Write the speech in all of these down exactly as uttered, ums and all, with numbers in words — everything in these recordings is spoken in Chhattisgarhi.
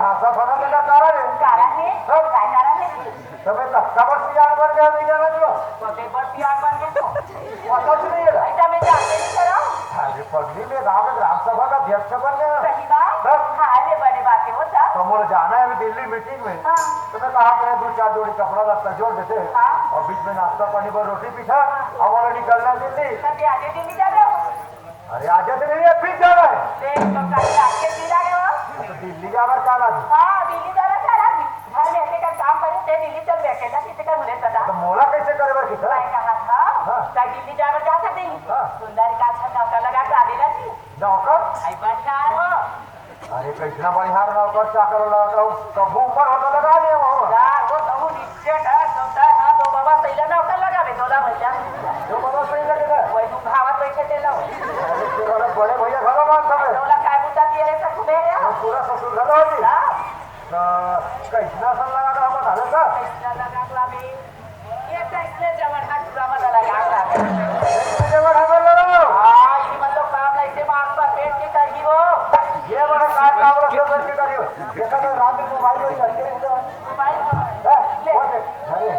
हाँ, सब फंसा तो का कारण है। कारण है? हाँ। का कारण है? तो मैं कब, कब से यार बन गया, नहीं जाना जो? तो ते बस यार बन गए तो। पता भी नहीं है। ऐसा मैं जानते नहीं करा। अरे पगली, मैं गांव में ग्राम सभा का अध्यक्ष बन गया। सही बात? हाँ। हाँ, ये बड़े बातें होता। तो मोर जाना है अभी दिल्ली मीटिंग में। हाँ। तो मैं कहा, "अपने दो चार जोड़ी कपड़ा लत्ता जोड़ देते हैं। हाँ। और बीच में नाश्ता पानी पर रोटी पीछा, हाँ। और वो निकलना दिल्ली।" तब ये आगे दिल्ली जा रहे हो? अरे, आज से नहीं है, फिर जाना है। देख, तो कल रात के फिर आ गए हो। तो दिल्ली जाना चाह रहा था। हाँ, दिल्ली जाना चाह रहा था। घर में ऐसे का काम करे, ते दिल्ली चल गए, अकेला किसी का मुझे पता। तो मोला कैसे करे बर कितना? मैं कहा था, हाँ। तो दिल्ली जाना चाहते थे। हाँ। सुंदर का अच्छा नौकर लगा के आ देना जी। नौकर? आई बनिहार हो। अरे, कैसना बनिहार नौकर चाकर लगा के, कभू ऊपर होता लगा ले वो। यार, वो कहूँ नीचे का सुनता है, हाँ, दो बाबा सही लगा, नौकर लगा बे, दोला भैया। दो बाबा सही लगे ना? वही तू भावत बैठे थे लो। अरे, तेरा बड़े भैया घर में सब है। दोला काय बुता दिए रे, सब तुम्हें है। वो पूरा ससुर घर हो जी। हाँ। तो कैसना सन लगा था, हम बता दे का? कैसना लगा था बे? ये तो इसने जवन हाथ पूरा वाला लगा रहा है। इसने जवन हाथ वाला लगा? हाँ, ये मतलब काम ऐसे मांग पर पेट के कर दी वो। ये बड़ा काम, काम रखो करके करियो। देखा तो रात में मोबाइल में चल के रहते हो। मोबाइल में। हैं? ले। वो देख, अरे।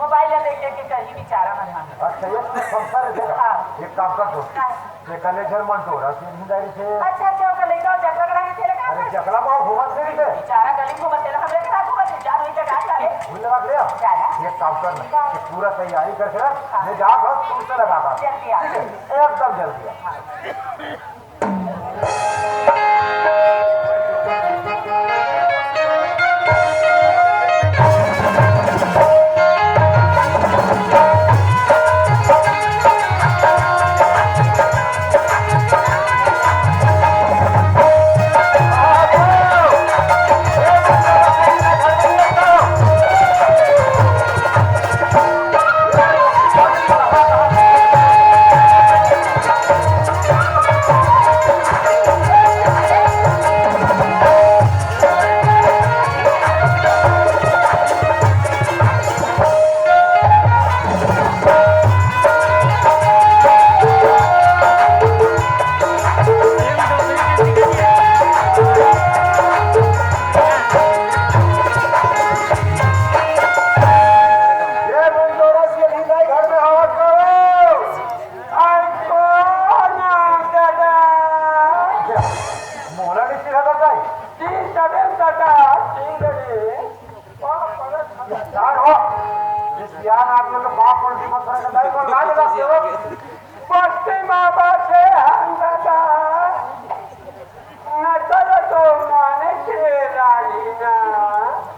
मोबाइल में देख देख के कहीं बेचारा मन मांगे। अच्छा, ये तो संसार है, देखा। हाँ। एक काम कर दो। हाँ। ये कलेजर मन तो रहा, तीन ही डायरी से। अच्छा, अच्छा, ओकर लइका जकला करा के तेरे का अरे, जकला में घूमत नहीं थे। बेचारा गली घूमत तेरे, हमरे के साथ घूमत नहीं, जा, वही जगह जा रे। भूल लगा ले। जा ना। ये काम कर ना, ये पूरा तैयारी करके रख, हाँ। मैं जा, बस तुमसे लगा था। जल्दी आ। ठीक है, एकदम जल्दी आ। हाँ। ये बंदोबस्त के लिए भाई घर में आवाज करो। आई कोना दादा। मोहरा नहीं सिखा करता है। तीन दबे दादा, तीन दबे। यार हो, ये सियान आदमी को बाप कौन सी मत करके दाई को लाज लगते हो। बस्ती माँ बाप से हम दादा। नसल तो माने के रानी ना।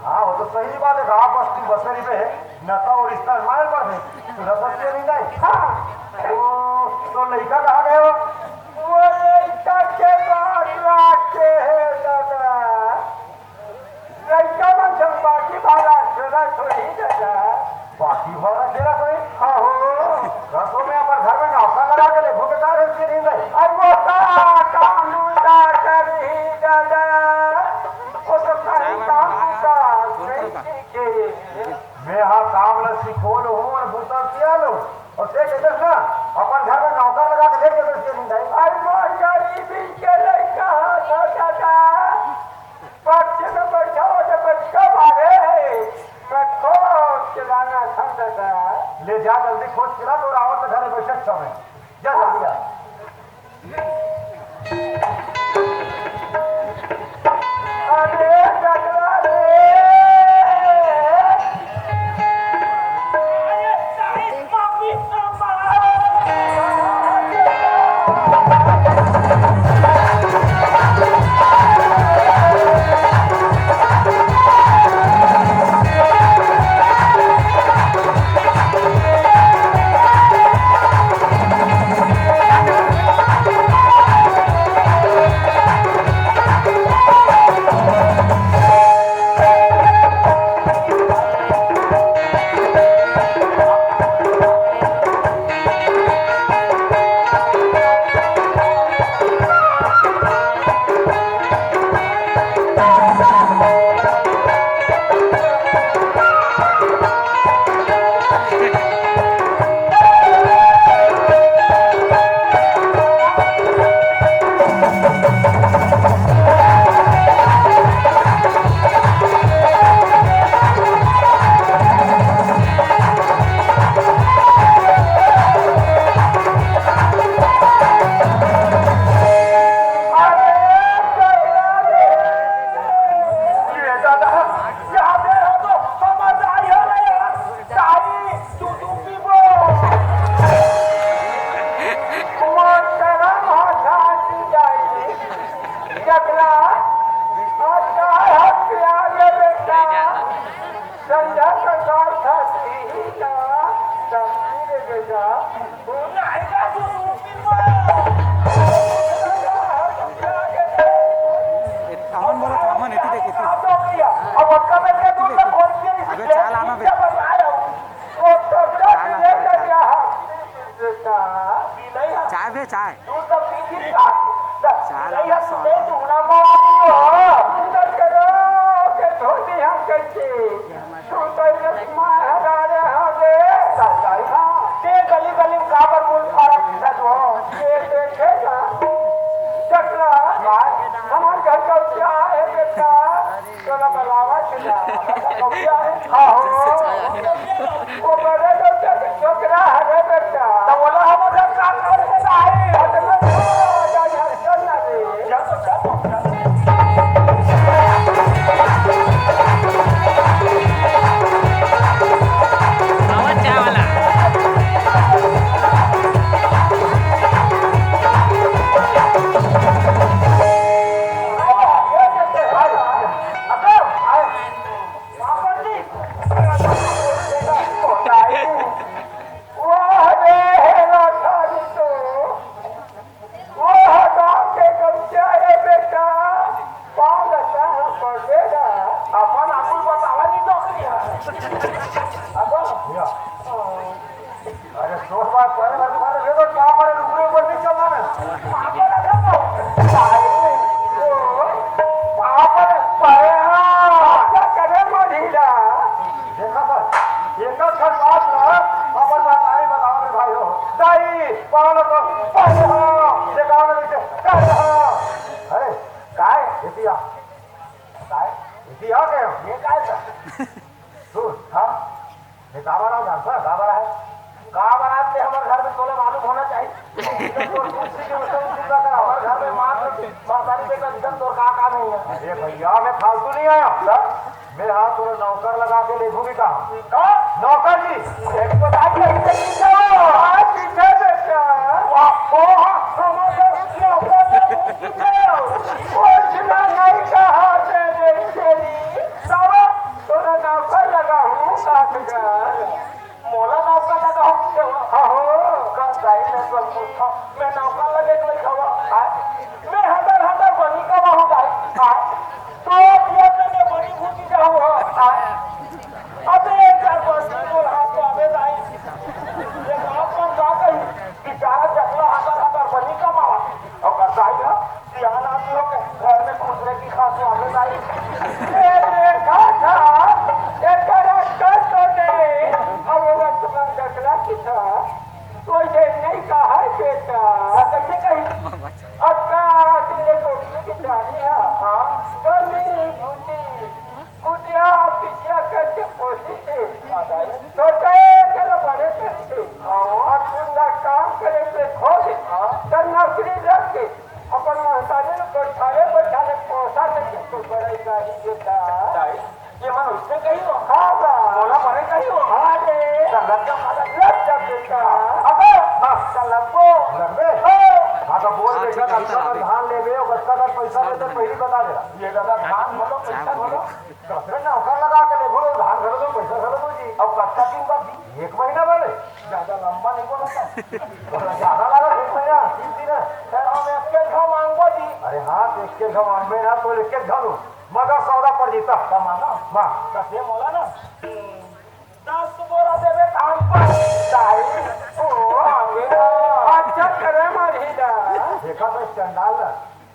हाँ, वो तो सही बात है। गाँव बस्ती बसेरी में है, नशा और रिश्ता मार पर है। तो रसस के नहीं जाए। हाँ। तो, तो लड़का कहाँ गए हो? वो लड़का के बात राखे है दादा। लड़का मन सब बाकी भाला छोरा छोरी दादा। बाकी भाला खेला कोई? हाँ हो। रसों में अपन घर में नौकर लगा के ले, भूखे का रहे, उसके नहीं गए। अरे वो का काम धंधा करही दादा। वो तो कहीं काम धंधा नहीं सीखे। मैं हाँ काम ला सिखो लो हूँ और भूसा सिया लो। और से कहते ना, अपन घर में नौकर लगा के ले, कहते उसके नहीं गए। अरे वो गरीबी के लड़का था दादा। पक्ष में बैठा हो जब बच्चा मारे, मैं खोज के लाना समझता। ले जा, जल्दी खोज के ला, तो रावण के घर में बैठे समय। जा जल्दी आ। अरे जगला रे। चाय। तू तो पीछे का। चाय नहीं है, तू नहीं, तू ना मार दियो। तू तो करो के धोती हम कच्चे। तू तो ये मार हरा रहे हो बे। चाय, चाय। हाँ। ते गली गली में काबर बोल फाड़ा था तू? ये देखे ना। चकला, हमारे घर का क्या है बेटा? तोला बलावा के जा। कौआ है? हाँ, हो। वो बड़े बेटा के छोकरा हरे बेटा। तो बोला, हम उधर काम करके आई। हट मत, जा, जा, चल ना रे। आवाज चाय वाला। अपन आकुल बतावा नहीं तो। अरे, सोच बात करे, मैं तुम्हारे लेबर कहाँ पर है? रुकने ऊपर नहीं चलना है। पापा लगा तो। सारे, ओ, पापा ने परे हाँ। क्या करे मझीला? देखा सर, एक अच्छा बात ना, अपन बात आई बताओ रे भाई हो। दाई, पावन तो, परे हाँ। देखा ना नीचे, परे हाँ। अरे, काय? इतिया। काय? इतिया के? ये काय सर? तू, हाँ? ये काबर आओ जानता? काबर आए? काबर आते हमारे घर में तोला मालूम होना चाहिए। तो तू सीधे उसको सुविधा कर, हमारे घर में माँ, माँ सारी बेटा एकदम तोर का काम नहीं है। अरे भैया, मैं फालतू नहीं आया। सर? मैं हाँ तोला नौकर लगा के ले घूमी का? का? नौकर जी। एक तो दाई का इज्जत की करो। आज पीछे बेटा। वाह, ओ, हमारे नौकर ने घूमी का? कुछ ना नहीं कहा तेरे तेरी। साला, तोला नौकर लगा हूँ, साथ का। मोला नौकर लगा हूँ, हाँ हो, कर दाई, मैं तो पूछा, मैं नौकर लगे तो नहीं खावा, हाँ? मैं हदर हदर बनी कमा हूँ दाई, हाँ? तो दिया मैं बनी भूती जाऊँ, हाँ? अबे एक बार बनी बोल, हाँ, तो अबे दाई, ये बात पर का कही, बेचारा जगला हदर हदर बनी कमावा, और कर दाई, हाँ? सियान आदमी हो के घर में खुसरे की खांसी आवे भाई। ए, देखा था, एकर अक्कल तो नहीं। अब वो तुमन जगला की था, तो ये नहीं कहा है बेटा। हाँ, कैसे कही? अब का आखिर ये तो की जानी है। हाँ। तो नहीं भूली। कुटिया पिटिया करके पोसी थे। छोटे चलो बड़े करते। और सुंदर काम करे से खोज। तो नौकरी लग के अपन महतारी को बैठाले बैठाले पोसा थे, तो बड़ाई गाड़ी देता। ताई, ये मन उसने कही हो? हाँ बा। मोला बने कही हो? हाँ रे। संगत का फायदा लग जा बेटा। अबे, हाँ। चल लगो। लगबे? हाँ। हाँ, तो बोल हाँ, बेटा, ठीक है, कल का ठीक है। धान लेबे, और कल का पैसा लेबे, पहली बता दे। ये दादा धान बोलो, पैसा बोलो। दूसरे नौकर लगा के ले बोलो, धान घलो दो, पैसा घलो दो जी। अब कतका दिन बाद जी? एक महीना बाद? ज्यादा लंबा नहीं बोला था। ज्यादा लगा, एक महीना, तीस दिन है। सर, हम एक के घाव मांगबो जी। अरे हाँ, तो एक के घाव मांगबे ना, तो एक के घाव लूँ। मगर सौदा पर जीता। का मांगा? माँ। तो दे बोला ना। दस बोरा देबे धान पर। ताई, ओ, आगे ना। अच्छा करे मरही दा। देखा तो चंडाल ना।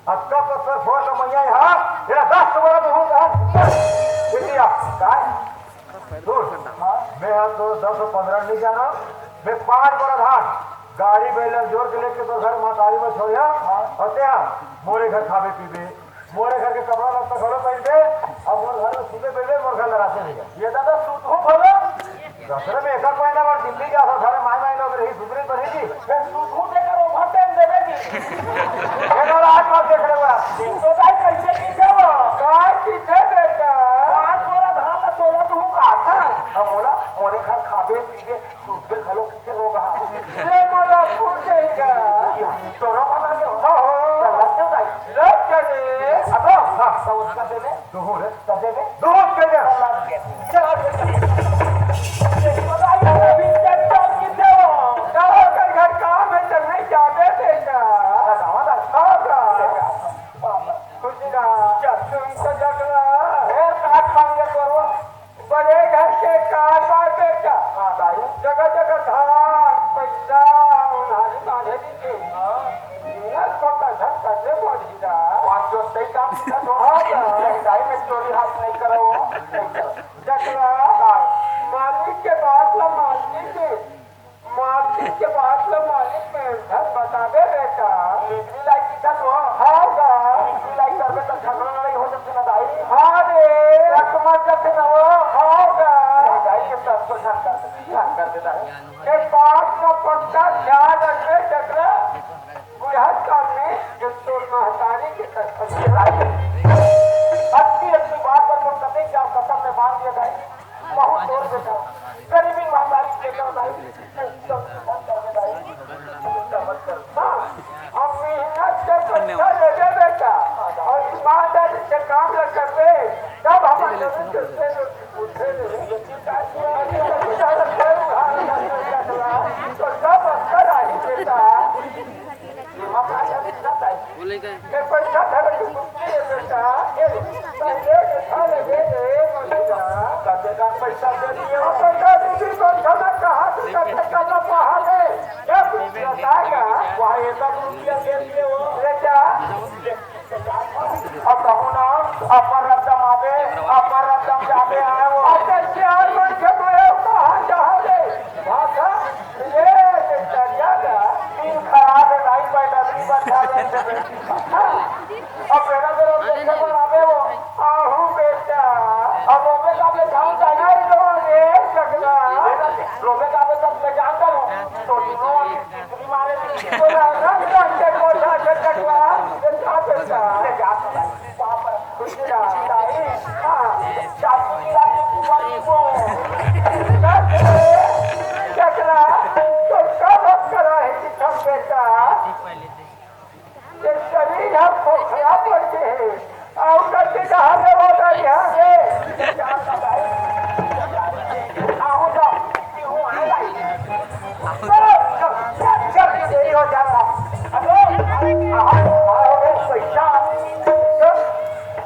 अतका पत्थर फोड़ के मैया यहाँ, तेरा दस बोरा तो होता है। बेटिया, काय? सुन, मैं यहाँ तो दस और पन्द्रह नहीं जाना, मैं पाँच बोरा धान, गाड़ी बैल जोर के लेके तो घर महतारी में छोड़िया, और त्या मोरे घर खाबे पीबे, मोरे घर के कपड़ा लत्ता घलो पहनबे, और मोर घर में सुते पहले मोर घर लड़ाते नहीं। ये दादा, सुतहूँ भलो? दसरे में एकर महीना भर दिल्ली जा, सारे माय माय लोग रही, सुधरी तो नहीं जी। फिर तू झूठे करो, भर टाइम देवे जी। ये लोग आज बात देख रहे हो आप। तो भाई कैसे की थे वो? काय की थे बेटा? पाँच बोरा धान ला तोला तू का था? हम बोला, मोरे घर खाबे पीबे, सुधरे घलो किसे होगा? ये बोला फूट जाएगा। तोरा बना के हो। हो, हो। तो लग क्यों भाई? लग गए। अब हाँ, तो उसका दे दे। दूर है। तो दे दे। दूर के जा। बड़े घर के कारबार बेटा। हाँ, दाई। जगह जगह धान, पैसा, उधारी काढ़े दी के। मेरा छोटा झटका से बढ़ी दा। बात जो सही काम किया तो हाँ, हाँ। महंगाई में चोरी हाथ नहीं करो, नहीं करो। जकरा मालिक के बात ला मालिक के, मालिक के बात ला मालिक में धन बताबे बेटा। लिखी लाई किया तो हाँ, हाँ। लिखी लाई करबे तो झगड़ा लड़ाई हो सकते ना दाई। हाँ रे। रकमा जब ना वो हाँ, हाँ। महंगाई के तब तो झगड़ा, झगड़ा देता है। ए बात ला पक्का ख्याल रखबे जकरा बुढ़त काल में जो तोर महतारी के कसम खा ले। अच्छी अच्छी बात पर तोर कते क्या कसम में बांध दिया जाए। बहुत जोर से कहा। गरीबी महतारी के कसम भाई, एकदम से बंद कर दे भाई। चिंता मत कर। हाँ, हम मेहनत से पैसा ले दे बेटा और ईमानदारी से काम न करबे, तब हम जरूर करते हैं। बोले का? अब कहूँ ना, अपन रद्दम आबे, अपन रद्दम जाबे आए वो। अब तो चार मन के मैं कहाँ जाओगे? भाषा, ये चढ़िया का दिन खराब है भाई, पैदा भी बचा लेते हैं। अब मेरा तो रद्दम से बनाबे वो। आहू बेटा, अब ओमे का ले जाऊँ जाना ही लोगे, चकला। रोबे का ले सब ले जाऊँ करूँ, तो तीनों बोला, रंग रंग के कोठा के चकवा, देखा देखा। बाप रे, खुशी ना, ताई, हाँ, चाकू की रात की बात को। चकला, तो कब हम करा है कि हम बेटा? ये शरीर ह खोखला पड़ गे हे। अउ कति डहारे वाला यहाँ गे। आहू त, आहू आ लाई। चलो, चलो, चलो, चलो, देरी हो जाता। अरे, आहा, आहा, पैसा। चल,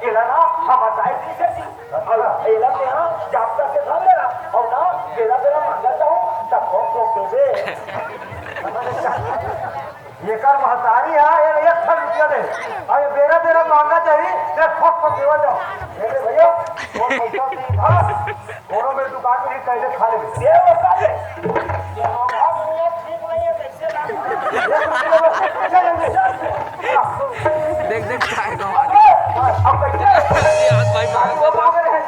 ये ला ना, हम बताए दी से दी। अरे, ये ला तेरा, जाप करके धर लेना। और ना, ये ला तेरा मांगा जाऊँ, तब हम को दे दे। एकर महतारी ह, ए, एक ठन रुपया दे। अउ ए बेरा बेरा मांगा जाही, ए, फक फक देवा जाओ। ए रे भैया, वो पैसा नहीं था, कोनो मेर दुकान में कहीं से खा ले। ये वो खा ले। ये वो खा ले, ये ठीक नहीं है, कैसे ला? देख, देख, खाएगा। अब कैसे? ये हाथ भाई मार वो मांग रहे हैं।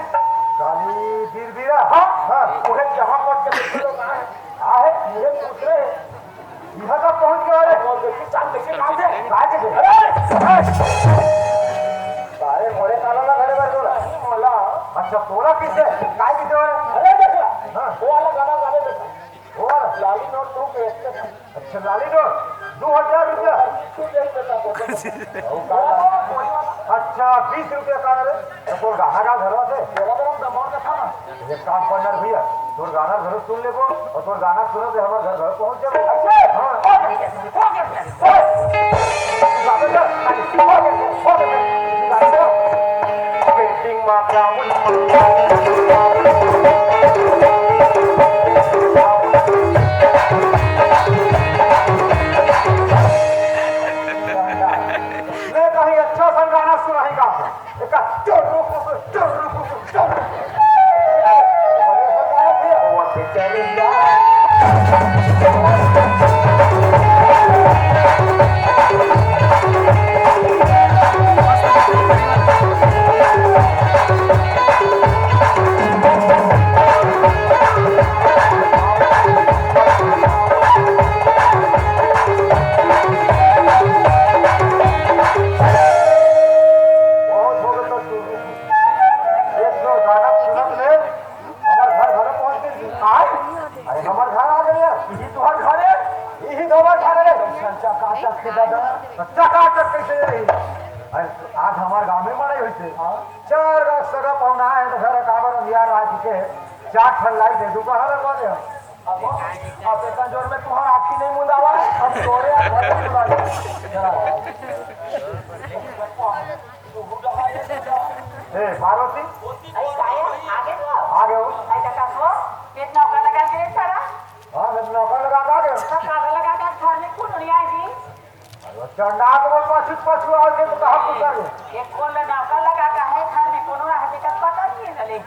काली बीर बीरा, हाँ, हाँ, उन्हें जहाँ पर के लोग आए, आए, मुझे पूछ रहे हैं। इहाँ तक पहुँच गए रे। वो देखी, काम देखी, काम से, काय के दे? अरे! अरे! अरे, मोरे काला ला घरे बर तोला। नहीं, मोला। अच्छा, तोला किसे? काय किसे हो रे? अरे, देख ला। हाँ। वो वाला गाना गाने दे। वो वाला? लाली नोट दो के एक। अच्छा, लाली नोट? दो हजार रुपया? तू दे देता, बोल। अच्छा, बीस रुपया का रे? तो तोर गाना गा घरवा से? तेरा तो हम दबाव का था ना। एक काम करना रे भैया, तोर गाना घर सुन लेबो और तोर गाना सुनत हमर घर, घर पहुंच जाबो। अच्छा, हाँ। हो गया, हो गया, हो गया। पेंटिंग मात्रा। मैं कहीं अच्छा सा गाना सुनाई गा। एका चोरू कुकुर, चोरू कुकुर, चोरू कुकुर। बहुत हो गया तो एक दो गाना सुनत ले, हमर घर घरे पहुंच गइस। आय? अरे, हमर घर आ गइस। इही तुहर घर हे? इही हमर घर हे। चकाचक के दादा। तो चकाचक कैसे रही? अरे, आज हमर गांव में मड़ई होइस हे। हाँ। चार गो सगा पहुना हे, तो घर काबर अंधियार रात के चार ठन लाइट हे, दोपहर कर दे। अब, अब इतना जोर में तुहर आँखी नहीं मुंदावा, हम तोरे आँख भर मुंदा दे। ए, पार्वती। अरे, काय? आगे तो। आगे हो। अरे, काका, तो पेट नौका लगा के सारा। हाँ, मैं नौका लगा के आ गया। तो काका लगा के घर में कौन चंडाल को पाछू पाछू आ के तो कहा पुकार ले। एक कोन ले नौका लगा का है, घर में कोनो रह के पता नहीं है ले।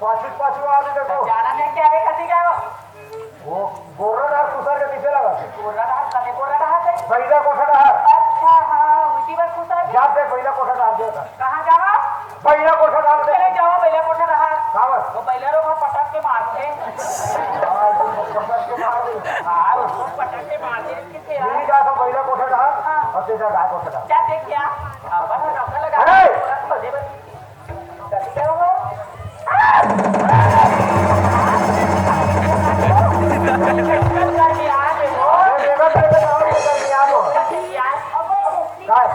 पाछू पाछू आ के देखो। जाना नहीं क्या रे, कथी का वो? वो गोर्रा डार कुसर के पीछे लगा। गोर्रा डार, कते गोर्रा डार है? बैला कोठा डार। अच्छा, हाँ, उसी बार कुसर के। जा देख, बैला कोठा डार दिया था। कहाँ जावा? बैला कोठा डार दे। चले जाओ, बैला कोठा डार। काबर? वो बैला रो को पटक के मार दे। हाँ, वो पटक के मार दे। नहीं जा तो बैला कोठा डाल, हाँ। और तेजा गाय कोठा डाल। क्या देख क्या? अब बस नौका लगा। अरे! बस दे बस। जल्दी करो। जल्दी आ गए हो। अरे, बेटा, बेटा, आओ, जल्दी आ जाओ। जल्दी आ। गाय।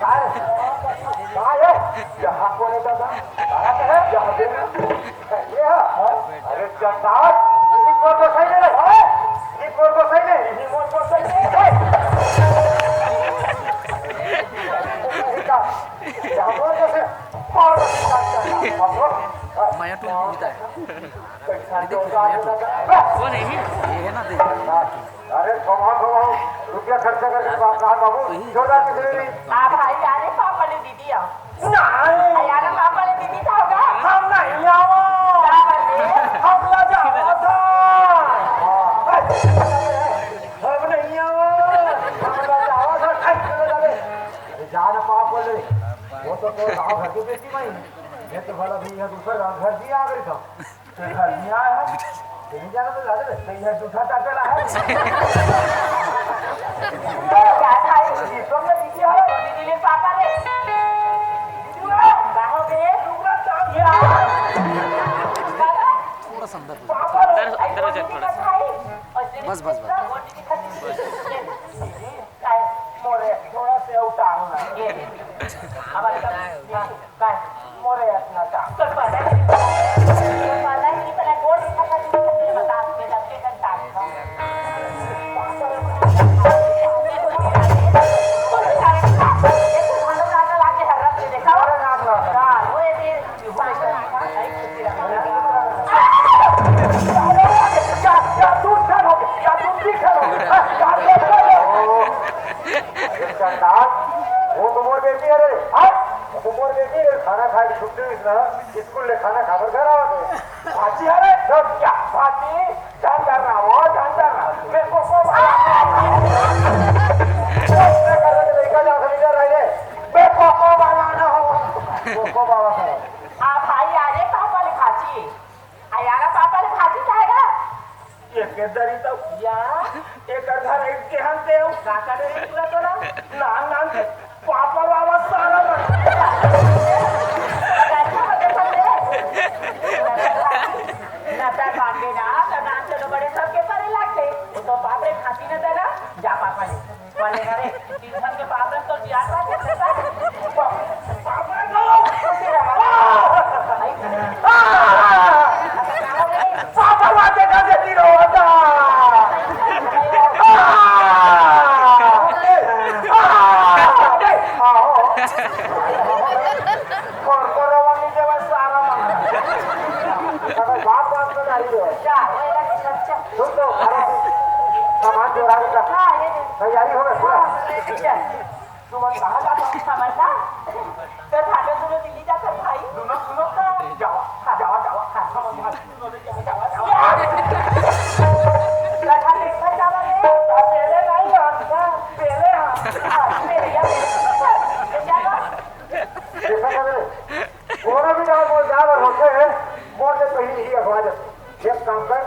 गाय। गाय है? यहाँ कौन है दादा? यहाँ पे है? यहाँ पे है? ये है? हाँ? अरे चंडाल, इही मोर गोसाई ले रे, हाँ? इही मोर गोसाई ले, इही मोर गोसाई ले। इही का, यहाँ मोर गोसाई, मोर गोसाई, मोर गोसाई। माया टूल भी मिलता है। पैसा दीदी, तो माया टूल। बस। वो नहीं, ये है ना, दे। अरे, कमाओ, कमाओ, रुपया खर्चा करके बाप कहाँ बाबू? वही। जोरदार किसी ने नहीं। आ भाई, अरे पापा ने दीदी आओ। नहीं। अयाला पापा ले दीदी था होगा? हम नहीं आवा। का बोले? हम ला जावा था। हम नहीं आवा। हम ला जावा था। अरे जान पाप बोले। वो तो, तो गाँव घर के बेटी माई। ये तो भला भी यहाँ दूसरा गाँव घर भी आ गई था। तो घर नहीं आया है। तेरी जाना तो ज्यादा है। तो ये जूठा टापेला है। क्या था ये? ये तो मैं दीदी आ रहा हूँ। दीदी ले पापा ले। दीदी आ रहा हूँ। बाहों पे ये टुकड़ा टाप ये आ रहा है। थोड़ा सा अंदर हो जाओ। पापा ले। अंदर, अंदर हो जाओ थोड़ा सा। बस, बस, बस। काय? मोरे थोड़ा से उतार ना। ये। अब आता है। काय? मोरे इतना काम। तो पता है, पता है कि तेरा गोड़ इतना का चीज है, तेरे बता, तेरे बता, तेरे बता। ये तो भांडो काटा लाके हर रात ये देखा। अरे नाथ, नाथ। हाँ, वो ये सरदार, वो तो मोर बेटी हरे, हाँ? वो तो मोर बेटी हरे, खाना खाए के छुट्टी हुई ना, स्कूल ले खाना खाकर घर आवा तो। भाजी हरे, तो क्या भाजी? जानदार ना हो, जानदार ना। मैं कोको वाला। मैं कर रहे लड़का जा सभी जा रहे। मैं कोको वाला ना हो। कोको वाला था। आ भाई, अरे पापा ले भाजी। आ यारा पापा ले भाजी खाएगा? ये के दरी तो या एक घर एक के हम देव। काका ने पूरा तो ना। नाम नाम के पापा बाबा सारा बन। कैसा होते फंदे? नता काटे ना, तो नाम चलो बड़े सबके परे लागते। वो तो बाप रे खाती न देना, जा पापा ले। वाले रे, तीन साल के पापा तो जियान बात है। पापा बात देखा देती रहो था। कोरकोरो वाली देवा सारा मांगा। बात बात में डाली दो। सुन तो, सामान जोड़ा के रख। तैयारी हो गई पूरा। तुम कहाँ जाता हो? समझ ना? तो भाटो सुनो दिल्ली जाता भाई। सुनो, सुनो। जावा, जावा, जावा। समझ ना? सुनो रे, जावा, जावा, जावा। लगा के घर जावा रे। पहले नहीं आता, पहले हाँ। हाँ, पहले या पहले। जावा। देखा था मेरे? कोनो भी गाँव में जावर होते हैं, मोर ले पहले ही अगवा जाते। एक काम कर,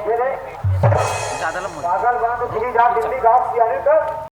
मेरे ज्यादा लंबा। पागल बना तो दिल्ली जा, दिल्ली जाओ,